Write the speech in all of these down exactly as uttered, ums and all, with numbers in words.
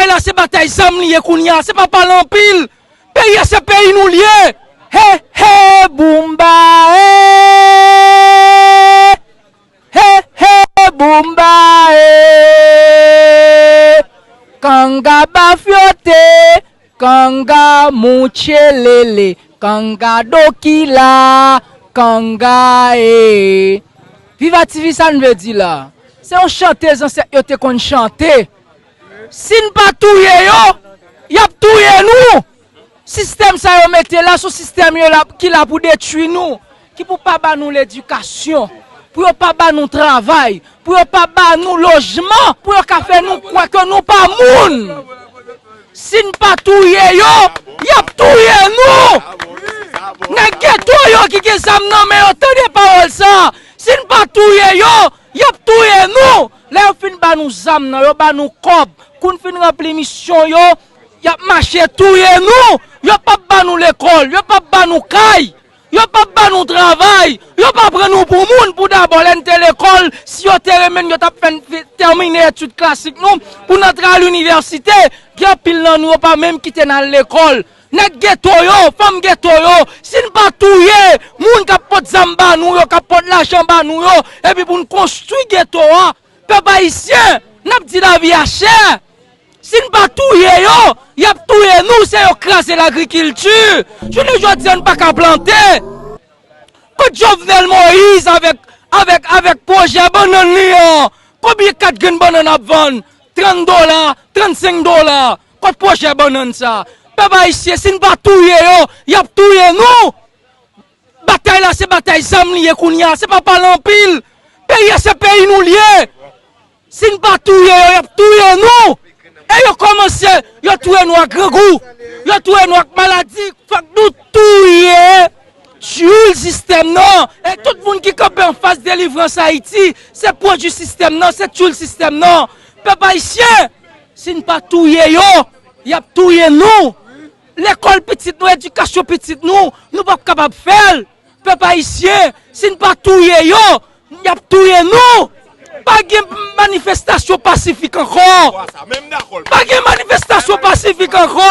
Batay la se batay zam li ye kounye a, se pa pale anpil. Peyi a se peyi nou li ye. He, he, boumba, e. He, he, boumba, e. Kanga bafyote, kanga mouchelele, kanga dokila, kanga, e. Viva T V, sa n vle di la? Se yon chante zansèt yo te konn chante. Si n pa touye yo, y ap touye nou. Sistèm sa yo mete la, se yon sistèm yo la, ki la pou detwi nou, ki pou pa ba nou ledikasyon, pou yo pa ba nou travay, pou yo pa ba nou lojman, pou yo ka fè nou kwè ke nou pa moun. Si n pa touye yo, y ap touye nou. Nèg geto yo ki gen zam nan men yo, tande pawòl sa. Si n pa touye yo, y ap touye nou. Lè yo fin ba nou zam nan, yo ba nou kòb. Kou n fin ranpli misyon yo, y ap mache touye nou. Yo p ap ba nou lekòl, yo p ap ba nou kay, yo p ap ba nou travay, yo pa pran nou pou moun. Pou dabò, lè n te lekòl, si yo te renmen n, yo t ap fè n fi-, tèmine etid klasik nou pou n antre al inivèsite. Gen anpil nan nou, yo pa menm kite n al lekòl. Nèg geto yo, fanm geto yo, si n pa touye moun k ap pot zam ba nou yo, k ap pot lajan ba nou yo, epi pou n konstwi geto a, pèp ayisyen, n ap di lavi a chè. Si n pa touye yo, y ap touye nou, se yo kraze lagrikilti. Jounen jodi a, n pa ka plante. Kot Jovenel Moïse avèk, avèk, avèk pwojè bannann li an? Konbyen kat grenn bannann ap vann? Trant dola, trannsenk dola. Kot pwojè bannann sa? Pèp ayisyen, si n pa touye yo, y ap touye nou. Batay la se batay zam li ye kounye a, se pa pale anpil. Peyi a se peyi nou li ye. Si n pa touye yo, y ap touye nou. E yo kòmanse, yo touye nou ak grangou. Yo touye nou ak maladi. Fòk nou touye tchoul sistèm nan. E tout moun ki kanpe anfas delivrans Ayiti, se pwodui sistèm nan, se tchoul sistèm nan. Pèp ayisyen, si n pa touye yo, y ap touye nou. Lekòl pitit nou, edikasyon pitit nou, nou p ap kapab fè l. Pèp ayisyen, si n pa touye yo, y ap touye nou. Pa gen manifestasyon pasifik ankò. Pa gen manifestasyon pasifik ankò.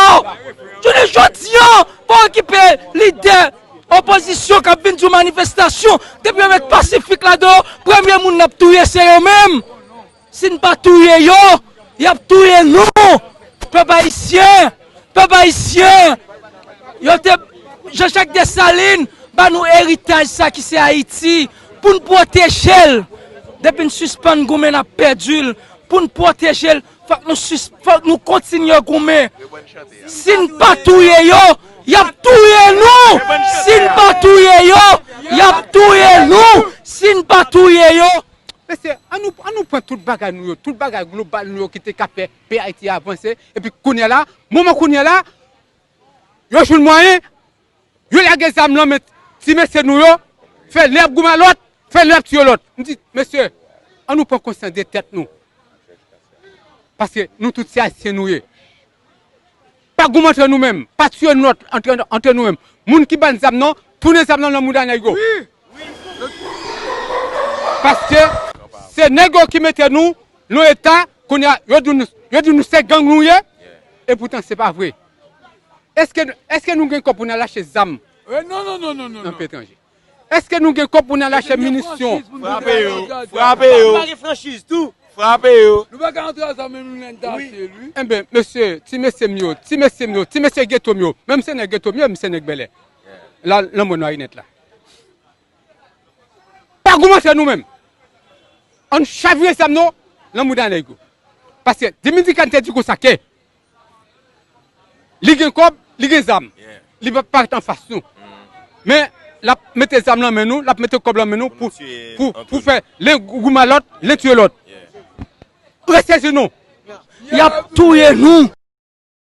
Jounen jodi a, pa okipe lidè opozisyon k ap vin di w manifestasyon. Depi yo met pasifik ladan yo, premye moun n ap touye se yo menm. Si n pa touye yo, y ap touye nou. Pèp ayisyen, pèp ayisyen, yo te, Jean Jacques Dessalines ba nou eritaj sa ki se Ayiti, pou n pwoteje l. Depi n sispann goumen, n ap pèdi l. Pou n pwoteje l, fòk nou sis-, fòk nou kontinye goumen. Si n pa touye yo, y ap touye nou. Si n pa touye yo, y ap touye nou. Si n pa touye yo, Mesye, an nou, an nou pran tout bagay nou yo, tout bagay global nou yo ki te ka fè peyi Ayiti a avanse, epi kounye a la, moman kounye a la, yo jwenn mwayen, yo lage zam nan men ti mesye nou yo, fè lè y ap goumen a lòt, fè lè y ap tiye lòt. M di, mesye, an nou pran konsyans de tèt nou. Paske nou tout se Ayisyen nou ye. Pa goumen antre nou menm, pa tiye lòt antre, antre nou menm. Moun ki ban zam nan, tounen zam nan nan mouda nèg yo. Paske se nèg yo ki mete nou nan eta, kounye a, yo di nou, yo di nou se gang nou ye, epoutan se pa vre. Èske, èske nou gen kòb pou n al achte zam nan peyi etranje? Èske nou gen kòb pou n al achte minisyon? Frape yo, frape yo. Nou pa gen franchiz tou. Frape yo. Nou pa ka antre ansanm menm nou lè n ta achte l, wi. Enben, mesye, ti mesye m yo, ti mesye m yo, ti mesye geto m yo, menm se nèg geto m yo, m se nèg bèlè. La, lanmò nwa inèt la. Pa goumen antre nou menm. Ann chavire zam nou nan mouda nèg yo. Paske Dominikani te di konsa ke li gen kòb, li gen zam. Li p ap parèt anfas nou. Men, l ap mete zam nan men nou, l ap mete kòb nan men nou pou, pou, pou fè len goumen a lòt, len tiye lòt. Rete sezi nou. Y ap touye nou.